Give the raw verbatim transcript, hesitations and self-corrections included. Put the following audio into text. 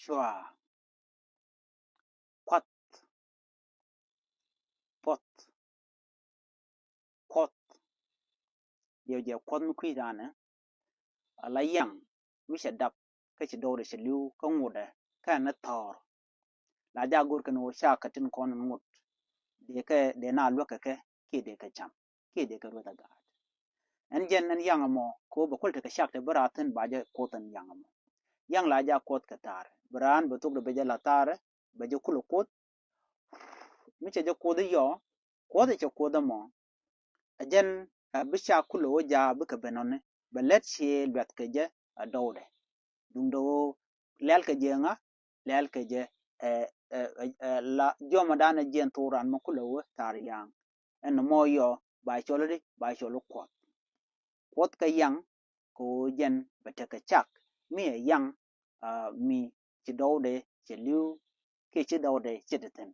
Cua. Kuath. Puɔth. Kuɔth. Diɛw jɛ kuɔth mi kui̱ danɛ. Ala yaŋ mi cɛ dap kä ci dɔwdɛ cɛ li̱w kä ŋutdɛ kä ɛn ni thɔɔr. La ja go̱r kɛn ɣöö ca kä tin kɔn in ŋut. Dee kɛ dee na luäk kɛ kɛ kiɛ dee kɛ cam kiɛ dee kɛ rueth a gaat. Ɛn jɛn ɛn yaŋ ɛmɔ kɛ ɣöö bɛ kuäl tekɛ cak te bi raar thi̱n ba jɛ kuoth ɛn yaŋ ɛmɔ. Yaŋ la ja kuɔth kɛ thaarɛ bi raan bɛ thok de bɛ jɛ la thaarɛ bɛ jɛ kulɛ kuoth. Mi cɛ jɛ kuoth i̱ yɔ kuɔth icɛ kuoth ɛmɔ. Ɛ jɛn ɛ bi ca kulɛ wä jaak bikɛ ben nɔni bɛ lät ciɛ luɛth kɛ jɛ ɛ dɔwdɛ. Duundɛ ɣöö lɛl kɛ jɛ ŋa lɛl kɛ jɛ ɛ ɛ ɛ la jiɔmɛ danɛ jiɛn thok ran mɛ kulɛ wä thaar yaŋ. Ɛn nɔmɔ yɔ ba cɔl di ba cɔl kuɔth. Kuɔth kɛ yaŋ kɛ ɣöö jɛn bɛ tekɛ cak mi ɛ yaŋ mi ci dɔwdɛ cɛ li̱w kiɛ ci dɔwdɛ cɛ ti thi̱n.